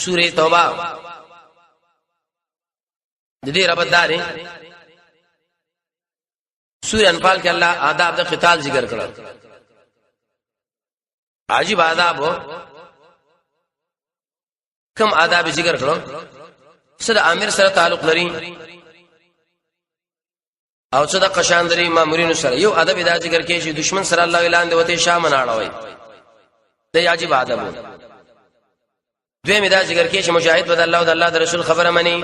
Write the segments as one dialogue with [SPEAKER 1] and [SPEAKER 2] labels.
[SPEAKER 1] سوره توبه د دې ربط داري سوره انفال کې الله آداب د قتال ذکر کړل. عجیب آداب، کم آداب ذکر کړو؟ سره امیر سره تعلق لري او څه د قشان درې مامورینو سره. یو ادب دا ذکر کې چې دشمن سره الله اعلان دی وته شام نه اړوي، دا عجیب ادب. دوی دا ذکر کې چې مجاهد بد الله او د الله د رسول خبره مني.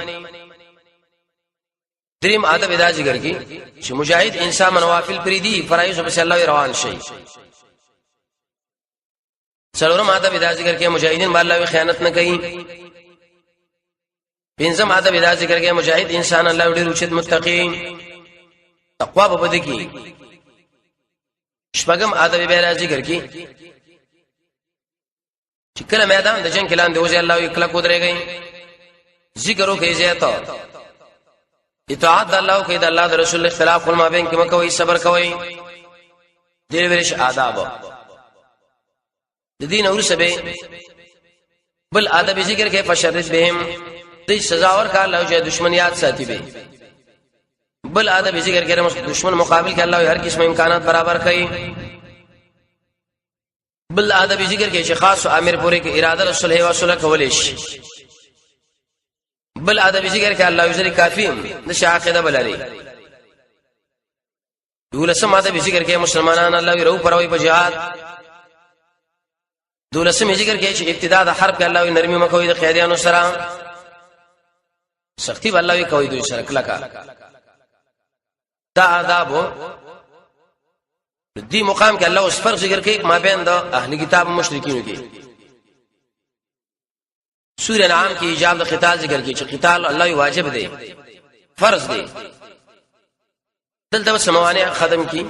[SPEAKER 1] دریم ادب دا ذکر کې چې مجاهد انسان منوافل پری دي، فرایض په الله روان شي. څلورم ادب دا ذکر کې مجاهدین باندې خیانت نه کوي. پنځم ادب دا ذکر کې مجاهد انسان الله ډیر اوچت متقی، تقوا په بده کې. شپږم ادب به را ذکر کې چې کله میدان د جنگ کې لاندې وځي، الله یې کله کودرېږي، ذکر وکړي زیاته، اطاعت د الله کوي، د الله د رسول اختلاف خپل مابین کې مکوئ، صبر کوئ. دې ورش آداب د دین اور سبه بل ادب ذکر کې فشرد بهم، دې سزا ور کا الله چې دشمن یاد ساتي به. بل ادب ذکر کې دشمن مقابل کې الله هر قسم امکانات برابر کړي. بل ادب ذکر کې چې خاص امر پورې کې اراده صلح او صلح کولې شي. بل ادب ذکر کې الله یې کافی د شاقده بلري. دولسم ادب ذکر کې مسلمانان الله یې رو پروي په جهاد. دولسم ذکر کې چې ابتدا د حرب کې الله یې نرمي مکوې، د قیدیانو سره سختی الله یې کوي، دوی سره کلکا. دا آداب دی مقام کې الله اوس فرق ذکر کوي ما بین د اهل کتاب مشرکینو کې. سورہ انعام کې ایجاب د قتال ذکر کوي چې قتال الله واجب دی، فرض دی. دلته سموانه ختم کی.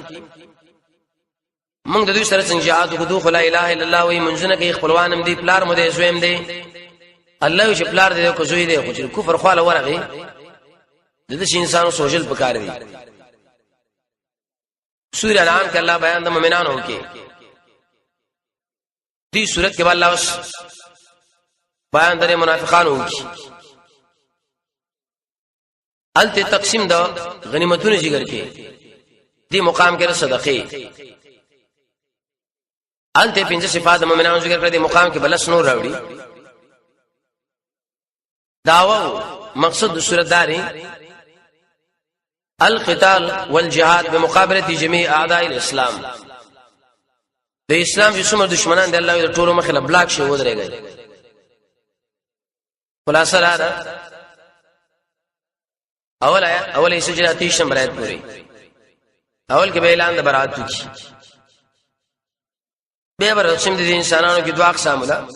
[SPEAKER 1] موږ د دوی سره څنګه جهاد وکړو؟ خو لا اله الا الله وي، منځونه کوي، خپلوانم دی، پلار مو دی، زویم دی. الله چې پلار دی کو زوی دی، خو چې کفر خواله ورغی، د دې انسانو سوجل پکار دی. سورہ انعام کې الله بیان د مؤمنانو کې. دې صورت کې الله اوس بیان درې منافقانو کې. الته تقسیم د غنیمتونو ذکر کې، دې مقام کې صدقې. الته پنځه صفات د مؤمنانو ذکر کړې، دې مقام کې بلس نور راوړي. داوا مقصد د صورت داري القتال والجهاد بمقابله جميع اعداء الاسلام. د اسلام چې څومره دشمنان دي، الله د ټولو مخې له بلاک شي ودرېږي. خلاصه را ده، اول آیا اولې سجده 30 نمبر آیت پوری اول کې به اعلان د برات کی، به بر رسم د انسانانو کې دوا اقسام ده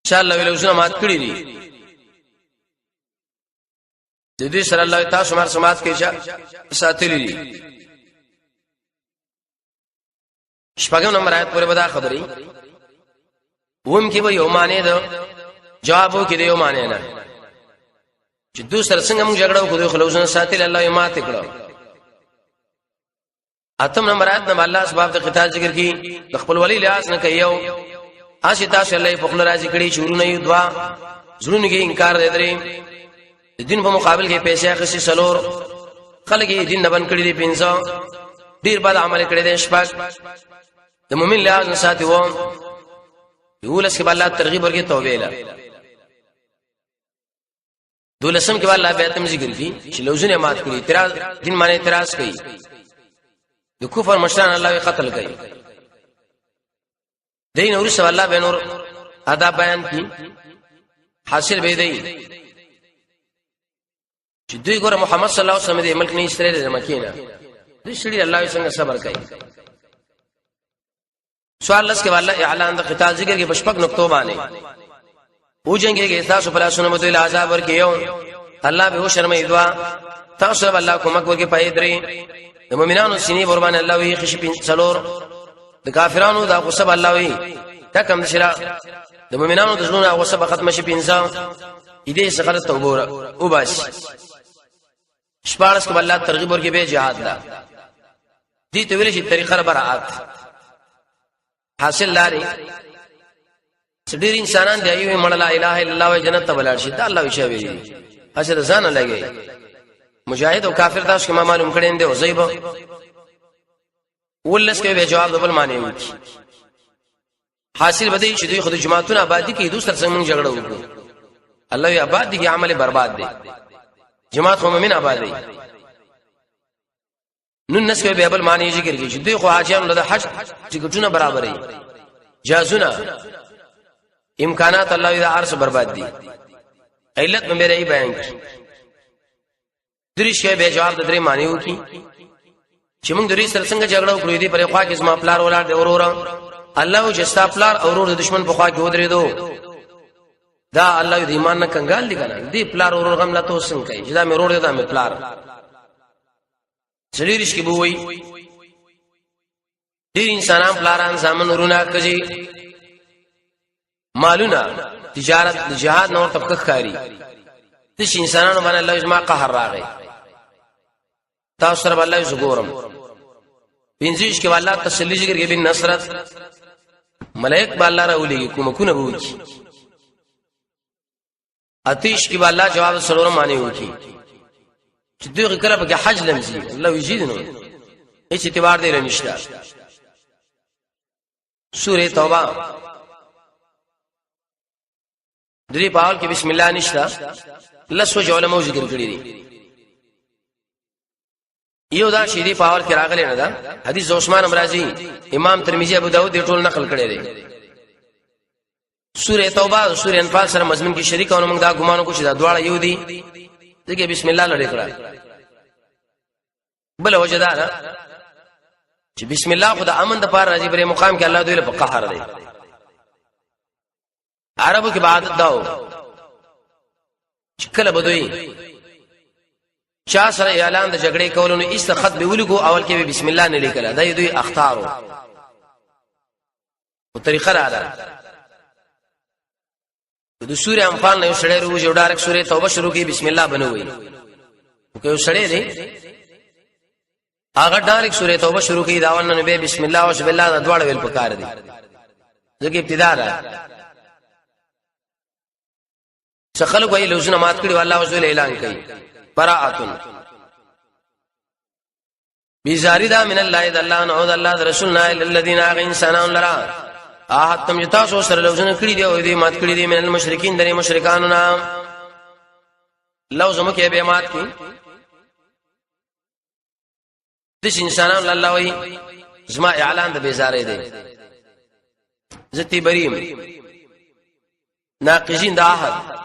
[SPEAKER 1] چې الله ویلوزونه مات کړی دي. د دې سره الله تاسو مر سمات کې ساتلی دي. شپږم نمبر آیت پورې به دا خبرې وم کې به یو معنی ده، جواب کې دی یو معنی نه چې دوی سره څنګه موږ جګړه وکړو، خلوصونه ساتل، الله یې مات کړو. اتم نمبر آیت نه الله اسباب د قتال ذکر کی، د خپل ولی لحاظ نه کوي. اسی تاسو الله په خپل راضي کړي، شورونه یو دوا زړونو کې انکار دی، درې د دین په مقابل کې پیسې اخیستي، سلور خلک یې دین نه بند کړي دي، پنځه ډیر بد عمل کړي دي، شپږ د مؤمن لحاظ نه ساتي وو. یولس کې الله ترغیب ورکړي توبه له. دولسم کې الله بیا تم ذکر کی چې لوزونه مات کړي، اعتراض دین باندې اعتراض کوي، د کفر مشران الله یې قتل کوي. دین ورسره الله به نور آداب بیان کی. حاصل به دی چې دوی ګوره محمد صلی الله علیه وسلم دې ملک نه استری د مکینه دې سړي، الله یې څنګه صبر کوي. سوال لس کې والله اعلان د قتال ذکر کې بشپک نقطو باندې او جنگي کې تاسو پر اسونه متل عذاب ورکې، یو الله به شرمې، دعا تاسو به الله کومک ورکې پای، درې د مؤمنانو سینې قربان الله وی خشي، پین څلور د کافرانو دا غصه الله وی تا کم شرا، د مؤمنانو د زړونو غصه به ختم شي، پینځه دې څخه توبه او باش، شپارس کې الله ترغیب ورکې به جهاد لا. دې ته ویل شي طریقه برائت. حاصل لاري چې ډیر انسانان دی یو مړ لا اله الا الله وای جنت ته ولاړ شي، دا الله وشي ویلي اصل ځان لګي. مجاهد او کافر تاسو کې ما معلوم کړي دي او زیب ولس کې به جواب د بل معنی وکي. حاصل بدی چې دوی خود جماعتونه آبادی کې دوسر څنګه موږ جګړه وکړو. الله یې آباد دي، عمل برباد دي، جماعت خو مؤمن آباد دي. نن نس کې به بل معنی ذکر کړي چې دوی خو حاجیانو له حج ټیکټونه برابرې، جازونه، امکانات، الله دې ارس برباد دي. علت مې میرے بیان کړي. درې شی به جواب د درې معنی وکي چې موږ درې سره څنګه جګړه وکړو. دې پر خوا کې زما پلار ولاړ دی، وروره. الله چې ستا پلار او ورور د دشمن په خوا کې ودرېدو، دا الله دې ایمان نه کنګال دي کنه. دې پلار ورور غم لا تو څنګه کوي چې دا مې ورور دی، دا مې پلار. څلورش کې بووي ډیر انسانان پلاران، زامن، ورونه، کجي، مالونه، تجارت، جهاد نور طبقه ښکاری. دش انسانانو باندې الله زما قهر راغی، تاسو سره الله زګورم. پنځیش کې الله تسلی ذکر کې بن نصرت، ملائک به الله راولېږي، کوم کو نه وکی. اتیش کې الله جواب سلور معنی وکي چې دوی کله به حج لمزي، الله ویجی نو هیڅ اعتبار دی نشته. سوره توبه درې په اول کې بسم الله نشته. لسو علماء ذکر کړی دي. یو دا چې دی په اول کې راغلی نه ده. حدیث عثمان امراضی، امام ترمذی، ابو داود ټول نقل کړی دی. سوره توبه او سوره انفال سره مضمون کې شریک او موږ دا ګمانو کو چې دا دواړه یو دي، ځکه بسم الله لري کړه. بل وجه دا ده چې بسم الله خو د امن د پاره راځي، پرې مقام کې الله دوی له په قهر دی. عربو کې بعد داو چې کله بدوي چا سره اعلان د جګړې کولو نو ایست خط به ولیکو، اول کې به بسم الله نه لیکل. دا دوی اختارو او طریقه را ده. د سورې انفال نه یو سړی روز یو ډایرک سورې توبه شروع کی بسم الله بنوي. که یو سړی دی هغه ډایرک سورې توبه شروع کی، داون نو به بسم الله او بالله دا دواړه ویل پکار دي، ځکه ابتدا ده. څه خلک وایي لوزونه مات کړي، والله وزول اعلان کوي براءتن، بیزاری دا من الله د الله نه او د الله د رسول نه الذين اغ انسانان لرا احد تم تاسو سره لوزونه کړی دی او دې مات کړی دی، من المشرکین د مشرکانو نه لوز مکه به مات کی. د انسانانو الله وی زما اعلان د بیزاری دی، زتی بریم ناقضین د عهد.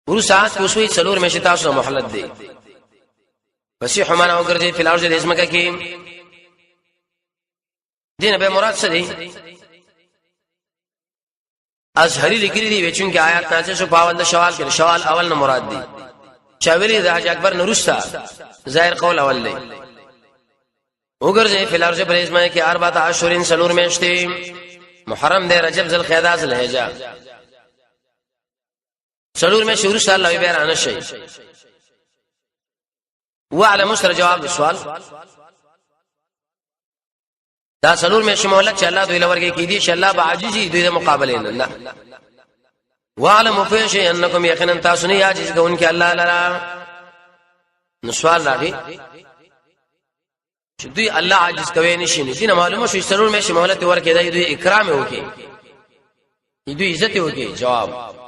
[SPEAKER 1] ورسات کوسوی څلور مې تاسو مهلت دی. فسیح معنا وګرځي په لارځ د اسمکه کې دین به مراد څه دی؟ ازهری لیکلی دی چې آیات نازل شو پاوند د شوال کې، شوال اول نه مراد دی. چا ویلي د حج اکبر نورستا، ظاهر قول اول دی. وګرځي په لارځ پر اسمه کې اربعه عشرین، سلور میاشتې، محرم دی، رجب، ذل قعده، ذل حجه، څلور میاشتې وروسته الله بیا رانه شي. وعلى سره جواب د سوال دا څلور میاشتې مهلت چې الله دوی لورګي کې دي چې الله به عاجزي دوی د مقابله نه نه. وعلم فیش انکم یقینا تاسو نه عاجز کوونکی الله لرا. نو سوال راغی چې دوی الله عاجز کوي نشي، نه دینه معلومه شو څلور میاشتې مهلت ورکې دی، دوی اکرام وکي، دوی عزت وکي. جواب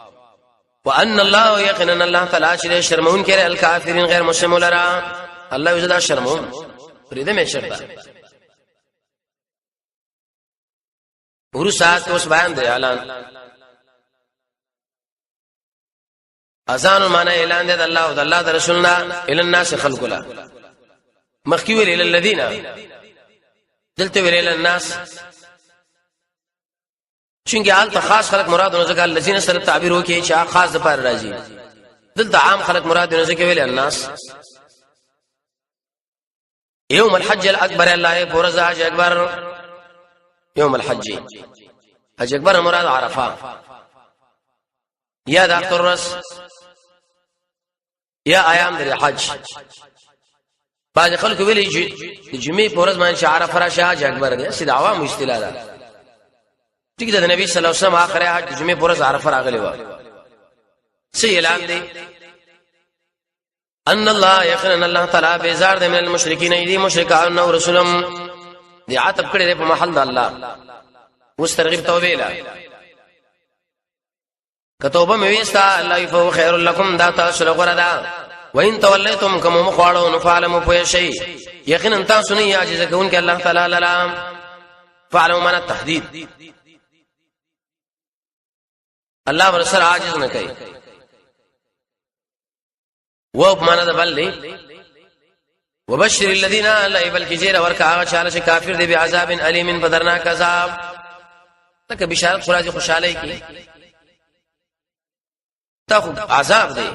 [SPEAKER 1] وان الله یقینا الله تعالی چې شرمون کړي الکافرین غیر مسلم لرا. الله یزدا شرمون پرې مې شرطه. ورسات اوس بیان دی اعلان اذان معنا اعلان دی د الله او د الله د رسولنا ال الناس خلق لا. مخکې ویل ال الذين، دلته ویل ال الناس، چونګه حال ته خاص خلق مراد نه، ځکه الذين سره تعبیر وکي چې خاص د پاره راځي. دلته عام خلق مراد نه، ځکه ویل الناس. یوم الحج الاکبر، الله پورز حج اکبر. یوم الحج، حج اکبر مراد عرفه یا د اختر ورځ یا ایام د حج. بعض خلکو ویلي چې د جمعې په ورځ باندې عرفه راشه حج اکبر دی، سید عوام اصطلاح ده. ټیک ده، نبی صلی الله علیه وسلم اخره حج جمعې پر ورځ عرفه راغلی و. څه اعلان دی؟ ان الله، یقینا الله تعالی بیزار دی من المشرکین، دی مشرکان او رسولم دی. عتب کړی په محل د الله. اوس ترغیب توبه لا که توبه مې وستا الله فهو خیر لكم، دا تاسو لغره ده. وان تولیتم، کوم مخواړو نو فعلموا، پوه شئ یقینا تاسو نه عاجز کوونکی الله تعالی لاله. فعلموا معنا تهدید، الله ور سره عاجز نه کوي. و په معنا د بل دی. وبشر الذين لا، بلکې زیر ورکا هغه چاله چې کافر دی، بعذاب الیم، بدرناک عذاب. تک بشارت خراج خوشاله کی تا خو عذاب دی.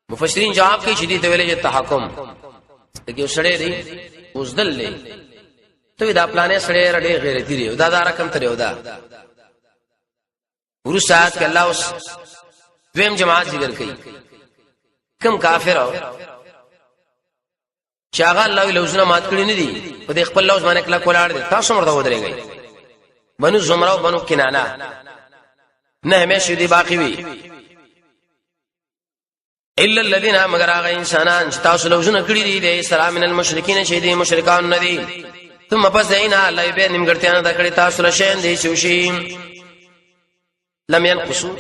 [SPEAKER 1] مفسرین جواب کوي چې دې ته ویلې تحکم دغه سړی دی اوس دل دی ته دا پلانې سړی رډې غیرتی دی، دا دا رقم تر یو دا ورسات کې الله اوس دویم جماعت ذکر کړي، کم کافر او چې هغه الله لوزونه مات کړی نه دي، په دې خپل لوز باندې کله کولاړ دي. تاسو مرته ودرېږئ، بنو زمره او بنو کنانه نه همیشه دي باقی وي. الا الذين، مگر هغه انسانان چې تاسو لوزونه کړی دي د سلام من المشرکین، چې دي مشرکان نه دي. ثم پس دینا الله به نیمګړتیا نه کړی تاسو له شین دی شوشي. لم ينقصوا،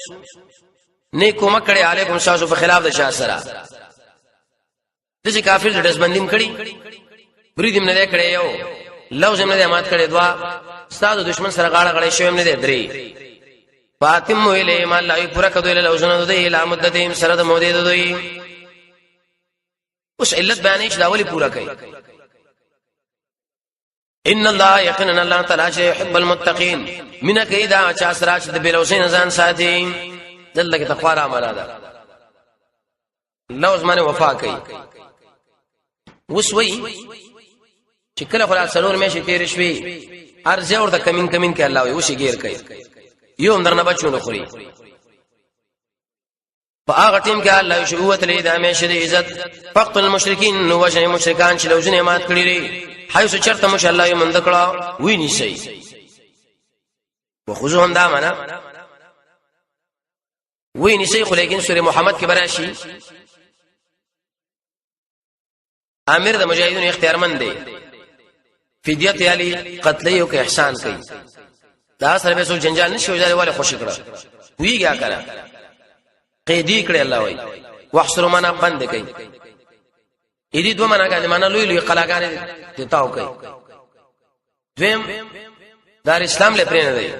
[SPEAKER 1] نه کوم کړي علیکم تاسو په خلاف د شاه سره د چې کافر د دسبندیم کړي، برید نه کړي، یو لوز نه مات کړي، دوا استاد دشمن سره غاړه غړې شوی نه دی، درې فاطم ویلې ما الله پورا کدو له لوزونه دوی لا مدتهم، سره د مودې دوی. اوس علت بیانې چې دا ولي پورا کوي. ان الله، یقینا الله تعالی چې يحب المتقین، مینه کوي دا چا سره چې د بلوسین ځان ساتي. دلته کې تقوا را معنا ده، لوز معنی وفا کوي. اوس وای چې کله خلا څلور میاشتې تیر شوي، ارزه ورته کمین کمین کې الله وي وشي غیر کوي، یو هم درنه بچو نه خوري. په هغه ټیم کې الله شو وتلې د همیشه د عزت. فقط المشرکین، نو وجه مشرکان چې لوزونه مات کړی دي، حيث چرته مش الله یې مند کړه وی نشي. وخذوهم دا معنا وی نشي، خو لیکن سوره محمد کې براشي امیر د مجاهدینو اختیارمند دی، فدیت یالی قتل یو کې احسان کوي. دا سره به سو جنجال نشي وځي، ولا خوش کړه ویګه کړه قیدی کړه. الله وای واحصروا معنا بند کوي. اې دې دوه معنا غانې، معنا لوی لوی قلاګانې دي تاو کوي. دویم دار اسلام له پرې نه دی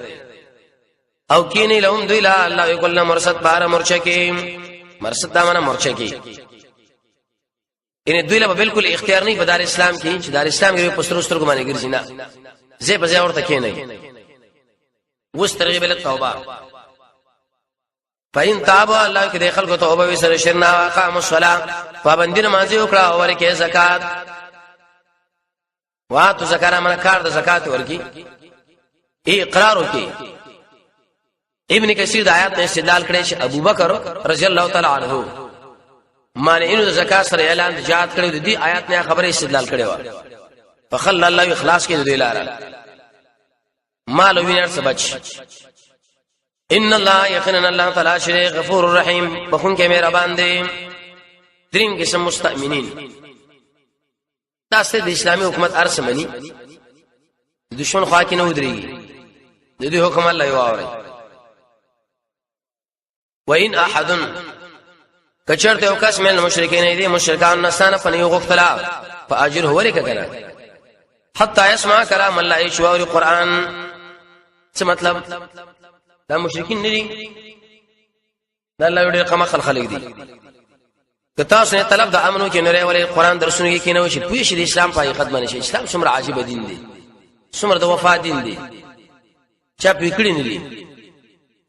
[SPEAKER 1] او کینی لهم دوی لا الله یقول مرصد بار مرچه کې، مرصد دا معنا مرچه کې، ان دوی له بالکل اختیار نه په دار اسلام کې، چې دار اسلام کې په سترو سترګو باندې ګرځي نه زه په ځای ورته کې نه. وس ترغیب له توبه، فإن تابوا، الله کې د خلکو توبه وي سره شرنا واقام الصلاه، پابندی نماز وکړه او ورکه زکات، واتو زکات من کار د زکات ورکی اقرار وکي. ابن کثیر د آیات نه استدلال کړی چې ابوبکر رضی الله تعالی عنہ معنی انو د زکات سره اعلان د جهاد کړو، د دې آیات نه خبره استدلال کړی و. فخل الله اخلاص کې د دې لاره مال وینر څه بچ. ان الله، یقینا الله تعالی شری غفور الرحیم، بخون کې مهربان دی. دریم قسم مستأمنین، تاسو د اسلامي حکومت ارس مني، دشمن خوا کې نه ودرېږي، د دې حکم الله یو اوري. وان احد، کچرته یو کس من مشرکین دي مشرکان نسانه فنی غفتلا فاجر هو لک کنه حتا يسمع كلام الله، یشور قران. څه مطلب؟ دا مشرکین نه دي، دا الله ډېر قمه خلک دي. که تاسو نه طلب د امنو کې نری ولې قران درسونه کې نه وشي، پوه شي د اسلام په حقیقت باندې شي. اسلام څومره عجیب دین دی، څومره د وفا دین دی، چا پکړی نه دي.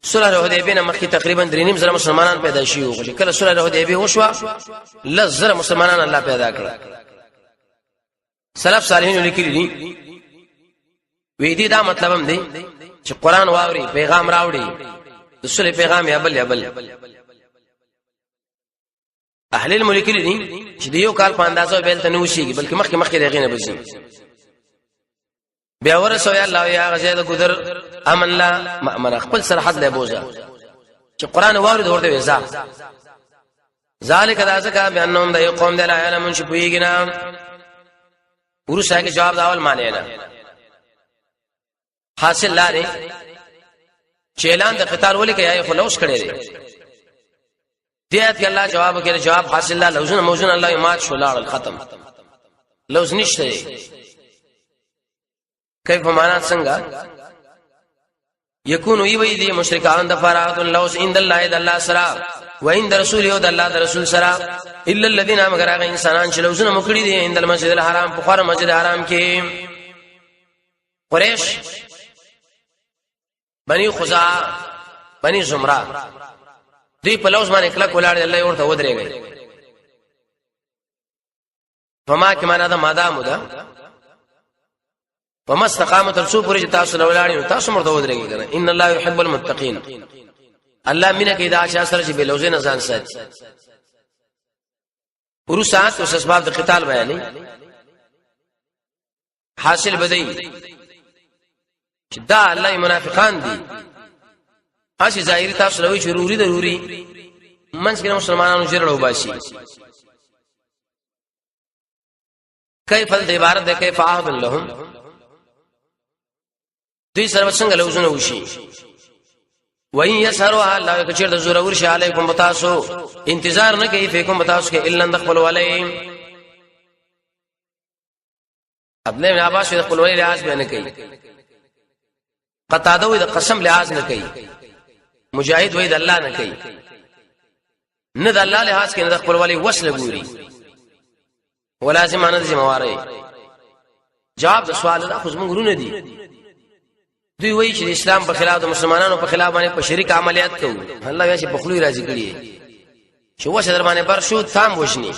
[SPEAKER 1] صلح حدیبیه نه مخکې تقریبا 3.5 زره مسلمانان پیدا شي، خو چې کله صلح حدیبیه وشوه 10,000 مسلمانان الله پیدا کړل. سلف صالحین لیکلي دي، وې دي دا مطلب هم دی چې قران واوري، پیغام راوړي، د صلح پیغام یا بل یا بل. اهل الملک دي چې د یو کال په اندازه بیل ته نه وشيږي، بلکې مخکې مخکې دغه نه بزي. بیا ورسو یا الله یا غزه د ګذر امن لا مأمن خپل سرحد له بوزا چې قران وارد ورته وزا ذالک دا ځکه بانهم د قوم د لا علم چې پویږي نه. ورسره کې جواب دا اول معنی نه حاصل لاري چې اعلان د قتال ولې کوي، خو لوس کړي دي. دې آیت کې الله جواب کوي، جواب حاصل لا لوزونه موزون الله مات شو لاړ ختم، لوز نشته. کیف معنا څنګه یکون وی وی دی مشرکان د فرات لوز عند الله، د الله سره، و عند رسول او د الله د رسول سره، الا الذين مگر هغه انسانان چې لوزونه مکړي دي عند المسجد الحرام، په خور مسجد حرام کې. قریش، بنی خزاعه، بنی زمرا، دوی په لوز باندې کلک ولاړ، الله ورته ودرېږي. فما کې معنا دا مادام ده، فما استقامت تر څو پورې چې تاسو لولاړی تاسو مرته ودرېږي کنه. ان الله يحب المتقین، الله مینه کوي دا چې سره چې بلوزه نه ځان ساتي. ورسات اوس اسباب د قتال بیانې. حاصل بدی چې دا الله منافقان دي، اسی ظاهری تاسو لوي چې ضروري ضروري منځ کې مسلمانانو جرړو باسي. کیف د عبارت ده، کیف عهد لهم، دوی سره څنګه لوزونه وشي؟ وَإِن يَسْهَرُوا الله کچیر د زور ورشي علیکم بتاسو انتظار نه کوي فیکم بتاسو کې الا خپل ولای. ابن ابن عباس د خپل ولای لحاظ به نه کوي، قتاده وی د قسم لحاظ نه کوي، مجاهد وی د الله نه کوي، نه د الله لحاظ کې نه د خپل ولای وسله ګوري ولازم نه ذمہ واري. جواب د سوال دا خو زموږ ورونه دي، دوی وایي چې اسلام په خلاف، د مسلمانانو په خلاف باندې په شریک عملیات کوو. الله یې چې په خلوی راضي کړی چې وسه در باندې بر شو تام وشني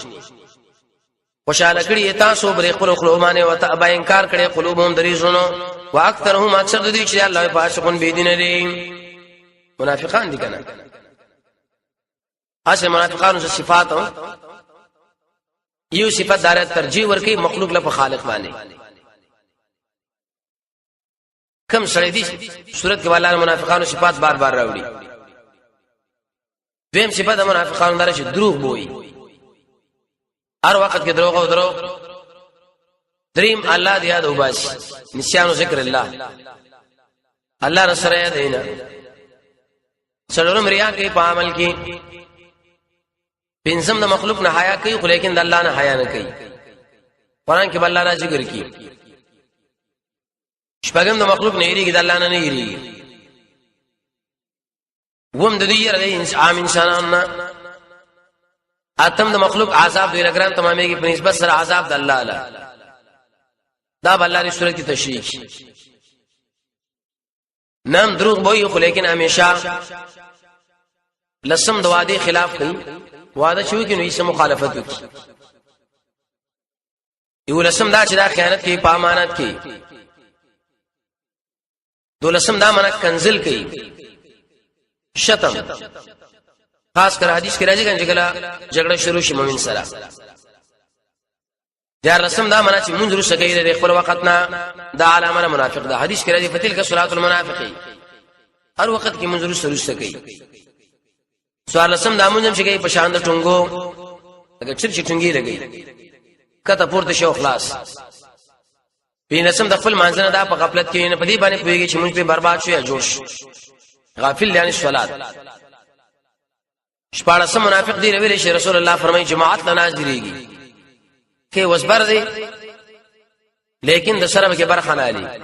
[SPEAKER 1] خوشاله کړی تاسو بر خپل خلو باندې او ته انکار کړي قلوبهم دریزونو واکثرهم، اکثر د دې چې الله فاسقون بی دین دي، منافقان دي کنه. اصل منافقانو صفات یو صفت دار ترجیح ورکی مخلوق له خالق باندې. کم سړی دي صورت کې والا منافقانو صفات بار بار راوړي. دویم صفات منافقانو دار چې دروغ بوي، هر وخت کې دروغ او دروغ. دریم الله دی یاد وباسي، نسیانو ذکر الله، الله رسره یاد دینا. څلورم ریا کوي په عمل کې. پنځم د مخلوق نه حیا کوي خو لیکن د الله نه حیا نه کوي، قران کې بل الله ذکر کوي. شپږم د مخلوق نه یریږي، د الله نه نه یریږي. وم د دې یره د عام انسانانو نه. اتم د مخلوق عذاب دوی لګران تمامېږي په نسبت سره عذاب د الله له. دا به الله دې صورت کې تشریح. نام دروغ وایي خو لیکن همیشه. لسم د وعده خلاف کوي، وعده چې وکړي نو یې مخالفت وکړي. یو لسم دا چې دا خیانت کوي په امانت کې. دولسم دا معنا کنزل کوي، شتم، خاص کر حدیث کې راځي چې کله جګړه شروع شي مؤمن سره. دیار لسم دا معنا چې مونږ رسې کوي د خپل وخت نه، دا علامه منافق ده. حدیث کې راځي فتل کا صلات المنافقین، هر وخت کې مونږ رسې رسې کوي. سوال لسم دا مونږ چې کوي په شان د ټونګو، لکه چر چې ټونګي لګي کته پورته شو خلاص. پینسم د خپل مانځنه دا په غفلت کې نه، په دې باندې پوهیږي چې مونږ په برباد شو یا جوړ شو، غافل یعنی صلات. شپاړسم منافق دی ویل شي رسول الله فرمایي جماعت نه نازلېږي کې وسبر دی لیکن د سره کې برخه نه علي.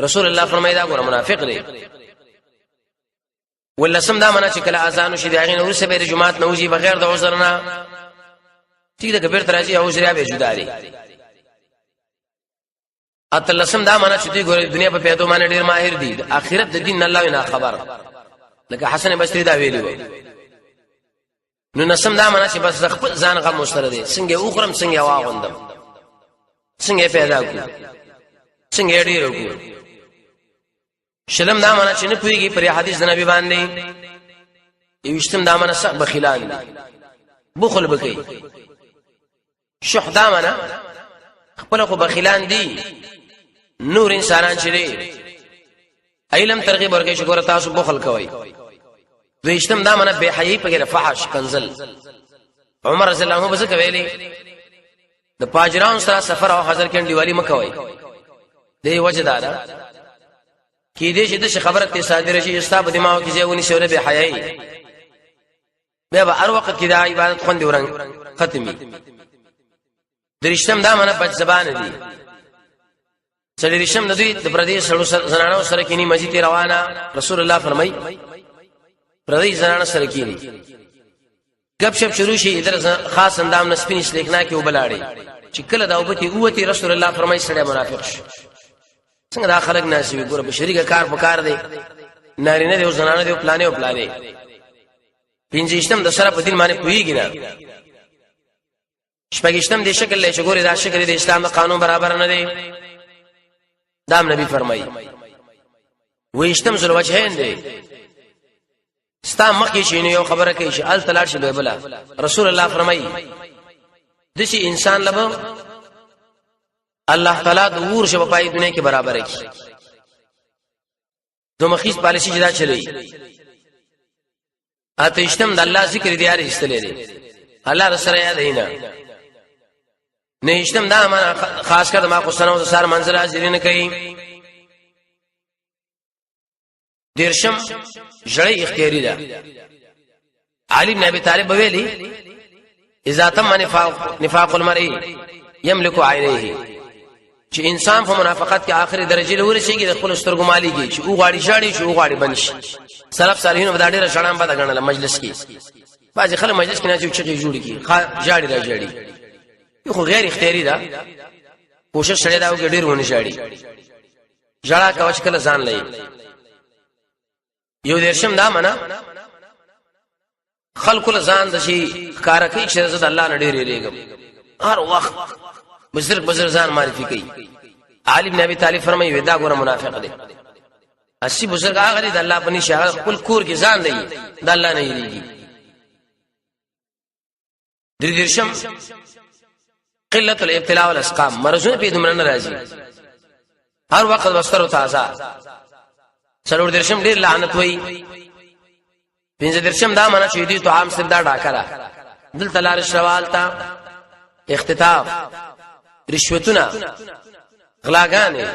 [SPEAKER 1] رسول الله فرمایي دا ګور منافق دی. ولسم دا معنا چې کله اذان شي د هغې نه وروسته به د جماعت نه وځي بغیر د عذر نه. ټیک ده که بیرته راځي عذر بیا جدا دی. اتلسم دا معنا چې دوی ګورې دنیا په پیدو باندې ډیر ماهر دي، د آخرت د دین الله نه خبر، لکه حسن بصری دا ویلی و. نو نسم دا معنا چې بس خپل ځان غم وسره دي، څنګه وخورم، څنګه واغوندم، څنګه پیدا کو، څنګه ډیر کو. شلم دا معنا چې نه پوهیږي پر حدیث د نبی باندې. یوشتم دا معنا سخت بخیلان دي، بخل بکې. شح دا معنا خپل خو بخیلان دي، نور انسانان چې دي علم ترغیب ورکړي چې ګوره تاسو بخل کوئ. دویشتم دا منه بے حیايي په فحش کنزل. عمر رضی الله عنه بس کوي د پاجران سره سفر او حاضر کې دیوالي مکوي. دی وجه دا ده کې دې چې د خبره ته صادره شي استاد دماغ کې ځای ونی شوره بے حیايي بیا به هر وخت کې دا عبادت خوند ورنګ ختمي. درشتم دا منه بد زبان دي. څلورشم د دوی د پردي سړو زنانو سره کینی مسجد روانه. رسول الله فرمای پردي زنانو سره کینی غب شپ شروع شي ادر خاص اندام نسپین سلیکنا کې وبلاړي چې کله دا وبتي اوتی. رسول الله فرمای سړی منافق شي. څنګه دا خلک ناسي ګوره په شریکه کار پکار دی، نارینه دی او زنانه دی پلانې او پلانې. پنځشتم د سره په دین باندې پوهیږي نه. شپږشتم د شکل له شګوري دا شکل د اسلام د قانون برابر نه دی، دام نبی فرمایي. ویشتم ذل وجهین دی، ستا مخکې شي نو یو خبره کوي چې ال تلاش شي بلا. رسول الله فرمایي دسی انسان لبه الله تعالی د ور شپ پای دنیا کې برابر کړي. دو مخیز پالیسی جدا چلی. اتشتم د الله ذکر دی یاره استلې دی الله سره یاد نه نهشتم دا معنا خاص کر ما قصنه او سار منزل حاضرین کوي. دیرشم جړې اختیاري ده. علي بن ابي طالب ویلي اذا تم نفاق المرء يملك عينيه، چې انسان په منافقت کې آخري درجه له ورسیږي د خپل سترګو مالي کې چې او غاړي شاړي چې او غاړي بنشي. سلف صالحین په ډېر شړان بد غنل مجلس کې بعضی خلک مجلس کې نه چې چغې جوړ کی جاړي را جاړي، یو خو غیر اختیاري ده. کوشش سره دا وکړي ډېر ونه شاړي جړه کوچ کله ځان لې. یو درشم دا منه خلق له ځان د شي کار کوي چې زه د الله نه ډېر یریږم، هر وخت بزرگ بزرگ ځان معرفي کوي. علي بن ابي طالب فرمایي ودا ګوره منافق دی. اسی بزرگ هغه دی د الله په نشه هغه خپل کور کې ځان دی د الله نه یریږي. درې درشم قلت الابتلاء والاسقام، مرزونه په دومره نه راځي، هر وخت بستر تازه. څلور درشم ډیر لعنت وای. پنځه درشم دا معنا چې دې تو عام سر دا ډاکره دلته لار شوال تا اختطاف رشوتونه غلاګانې.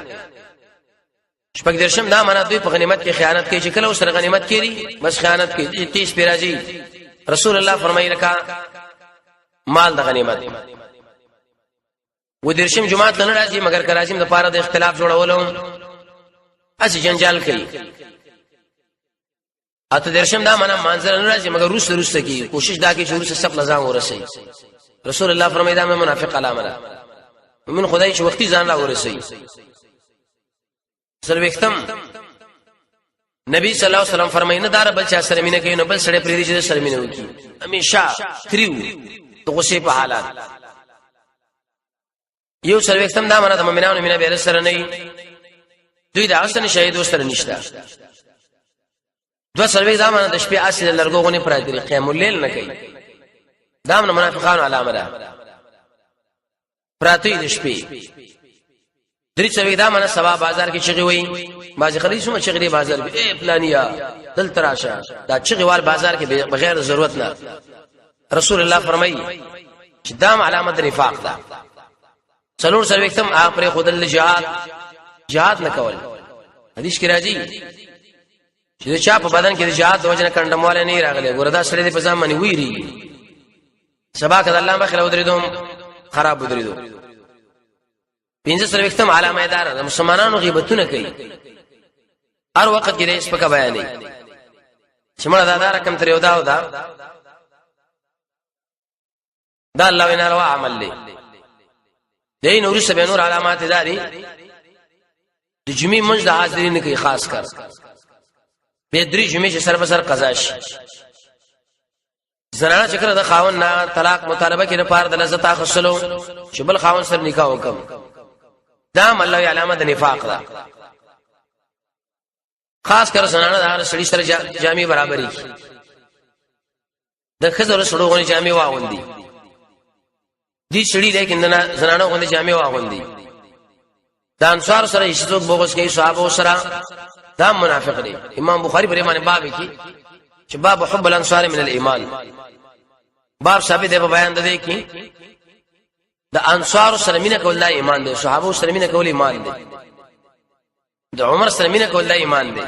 [SPEAKER 1] شپږ درشم دا معنا دوی په غنیمت کې خیانت کوي چې کله وسره غنیمت کړي بس خیانت کوي. 30 پیراځي رسول الله فرمایي لکه مال د غنیمت. و درشم جماعت نه راځي مګر کراچیم د پاره د اختلاف جوړولو اسی جنجال کوي. اته درشم دا معنا منظر نه راځي مګر روس روس کی کوشش دا کی چې روس سب لزان ورسي. رسول الله فرمایي دا منافق علامه ده، من خدای چې وختي ځان لا ورسي. سلوختم نبی صلی الله علیه وسلم فرمایي نه دار بل چا سره مینه کوي نو بل سره پرې دي چې سره مینه وکي، همیشه تریو د غصې په حالات. یو سلوختم دا معنا د مؤمنانو مینه به سره نه دوی د اصل شهید وسره نشته. دو سلوي زمانه د شپې اصل لرګو غونې پر دې قیام الليل نه کوي، دا من منافقانو علامه ده. پراتی د شپې درې سلوي دا من سبا بازار کې چغي وای، باز خلی سم چغي دی بازار کې اے پلانیا دل تراشه دا چغي وال بازار کې بغیر ضرورت نه. رسول الله فرمایي چې دا علامه د نفاق ده. څلور سلوي تم هغه پر خودل جهاد جهاد نه کول. حدیث کې راځي چې چا په بدن کې د جهاد د وجنه کندمواله نه راغلی، ګوره دا سړی په ځان باندې ویری سبا کله الله مخ له ودریدم خراب ودریدو. پنځه سلوختم علامه دار د مسلمانانو غیبتونه کوي، هر وخت کې دې سپکه بیانې چې مړه دا دا رقم تر یو دا او دا دا الله وینا روا عمل دی. دین ورسره به نور علامات داري د جمعې منځ د حاضرین کوي، خاص کر به درې جمعې چې سر په سر قضا شي. زنانه چې کله د خاون نه طلاق مطالبه کوي لپاره د لذت اخیستلو چې بل خاون سره نکاح وکم، دا الله علامه د نفاق ده. خاص کر زنانه د هر سړي سره جامې برابرې کی، د خزر سړو غونې جامې واغوندي، دي سړي لیکن نه زنانه غونې جامې واغوندي. د انصار سره هیڅ څوک بغض کوي، صحابه سره، دا منافق دی. امام بخاری پر باندې باب کې چې باب حب الانصار من الايمان، باب ثابت دی په بیان ده کې د انصار سره مینه کول دا ایمان دی، صحابه سره مینه کول ایمان دی، د عمر سره مینه کول دا ایمان دی.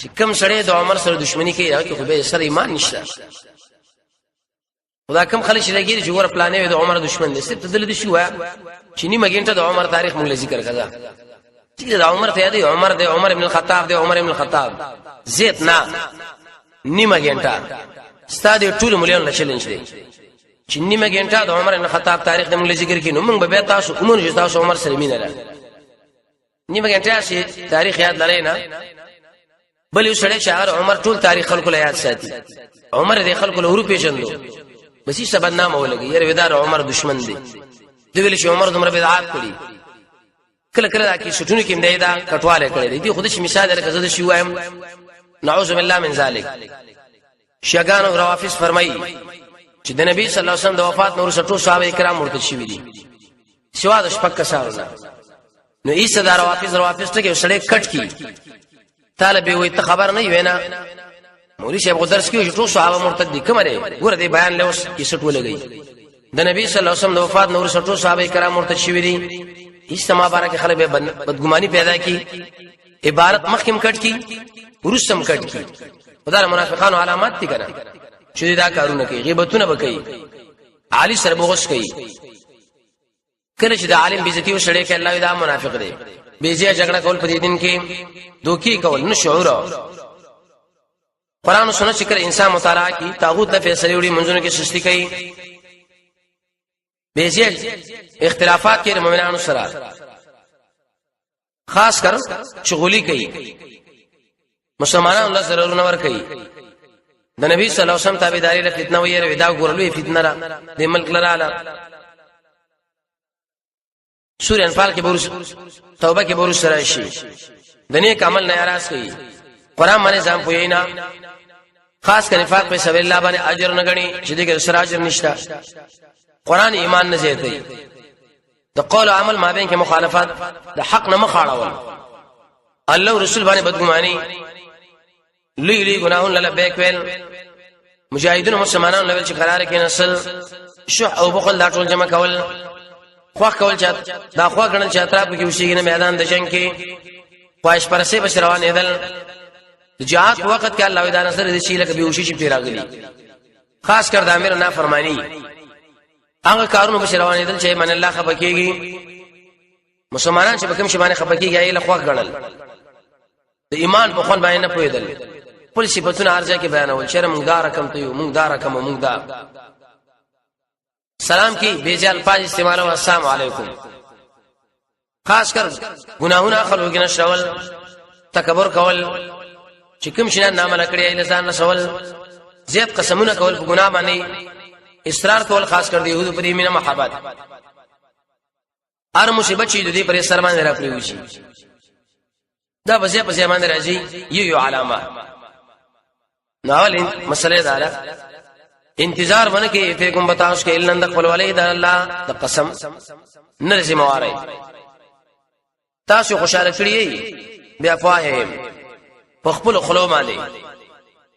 [SPEAKER 1] چې کم سړی د عمر سره دښمنی کوي، هغه خو به سره ایمان نشته. خدا کم خلک چې لګیږي چې ور پلانې د عمر دشمن دی، صرف دل دي شو چې نیمه ګنټه د عمر تاریخ مونږ ذکر کړه. چې د عمر ته یادې عمر دی، عمر ابن الخطاب دی، عمر ابن الخطاب زیت نه نیمه ګنټه ستاد ټول مليان له چیلنج دی چې نیمه ګنټه د عمر ابن الخطاب تاریخ د مونږ ذکر کینو، مونږ به تاسو عمر چې تاسو عمر سره مینه لرئ. نیمه ګنټه شي تاریخ یاد لرئ نه؟ بل یو سړی چې هغه عمر ټول تاریخ خلکو له یاد ساتي، عمر دې خلکو له ورو پیژندو، بس یې سبا نامه ولګي، یره ودار عمر دشمن دی. دی ویل چې عمر دومره بدعات کړی، کله کله دا کې سټونو کې دی دا کټواله کړی دی. خود شي مثال لکه زه شي وایم، نعوذ بالله من ذلک. شیعاګان او روافض فرمایي چې د نبی صلی الله علیه وسلم د وفات نور ټول صحابه کرام مرتد شوي دي سوا د شپږ کسانو نه. نو ایسه دا روافض روافض ټکی سړی کټ کی طالب وي، ته خبر نه وینا مولوی صاحب خو درس کې چې ټول صحابه مرتد دي، کومه دی ګوره دی بیان له اوس کې سټ ولګي. د نبی صلی الله علیه وسلم د وفات نور ټول صحابه کرام مرتد شوي دي. هیڅ ما بارک خلک به بدګماني پیدا کی، عبارت مخکم کټ کی ورسم کټ کی. خدای منافقانو علامات دي کنه چې دا کارونه کوي، غیبتونه وکړي، عالی سره بغض کوي. کله چې د عالم بیزتی وشړې کې الله دا منافق دی. بیزی جګړه کول، په دې دین کې دوکي کول، نه شعور قرآن او سنت چې کله انسان مطالعه کی، طاغوت له فیصله وړي، منځونو کې سستی کوي، بیزی اختلافات کې مؤمنانو سره خاص کر چغلی کوي، مسلمانانو له ضررونه ور کوي. د نبی صلی الله علیه وسلم تابعداري له فتنه ویره، دا ګورلوې فتنه را د ملک لراله. سورې انفال کې بورس، توبه کې بورس راشي. د نیک عمل نه راز کوي، قران باندې ځان پوینا، خاص کړي نفاق په سبیل الله باندې اجر نه غني چې دغه سره اجر نشته. قران ایمان نه زیاتوي. د قول او عمل مابین کې مخالفت، د حق نه مخاړول، الله رسول باندې بدګماني، لوی لوی ګناهونه لبیک ویل، مجاهدینو مسلمانانو لول چې قرار کې نسل، شح او بخل دا ټول جمع کول، خوښ کول چې دا خو غنل چې اطراف کې وشيږي نه میدان د جنگ کې، خواهش پرسه بش روان دل. د جهاد په وخت کې الله دا نصر دې شي لکه بیوشي چې پیراغلی، خاص کر د امیر نافرمانی هغه کارونه بش روان دل چې من الله خپکیږي. مسلمانان چې بکم شي باندې خپکیږي ایله خوښ غنل، د ایمان په خون باندې نه پوهېدل، خپل صفاتونه هر ځای کې بیانول، شرم موږ دا رقم ته یو، موږ دا رقم، موږ دا سلام کې بیځه الفاظ استعمال او السلام علیکم. خاص کر ګناهونه خلکو کې نشول، تکبر کول چې کوم شي نامه نه کړی ایله ځان نشول، زیات قسمونه کول، په ګناه باندې اصرار کول، خاص کر د يهودو پر مینه محبت. هر مصیبت چې د دې پر سر باندې را پریوځي دا بځه په ځای باندې راځي یو یو علامه. نو اول مسله دا ده، انتظار باندې کې فیکم بتاوس کې الا د خپل ولې د الله د قسم نه ذمہ واري تاسو خوشاله کړی بیا فاهم په خپل خلو باندې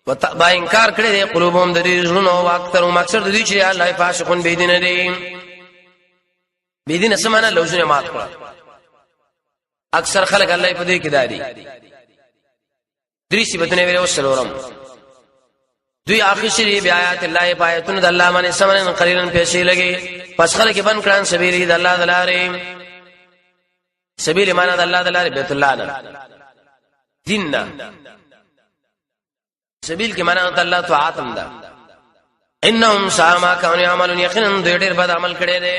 [SPEAKER 1] وتبا انکار کړی دی قلوبهم د دې زړونو، او اکثر او اکثر د دې چې الله فاسقون بی دین دي. بی دین سمانه لوزونه مات کړ. اکثر خلک الله په دې کې داري. درې صفاتونه ویل وسلورم دوی اخر شری بیا آیات الله پایتون د الله باندې سمن قلیلن پیسې لګي، پس خلک بن کړان سبیل د الله دلارې. سبیل معنا د الله دلارې، بیت الله نه، دین نه. سبیل کې معنا د الله طاعت هم ده. انهم سا ما كانوا يعملون، یقینا دوی ډېر بد عمل کړی دی.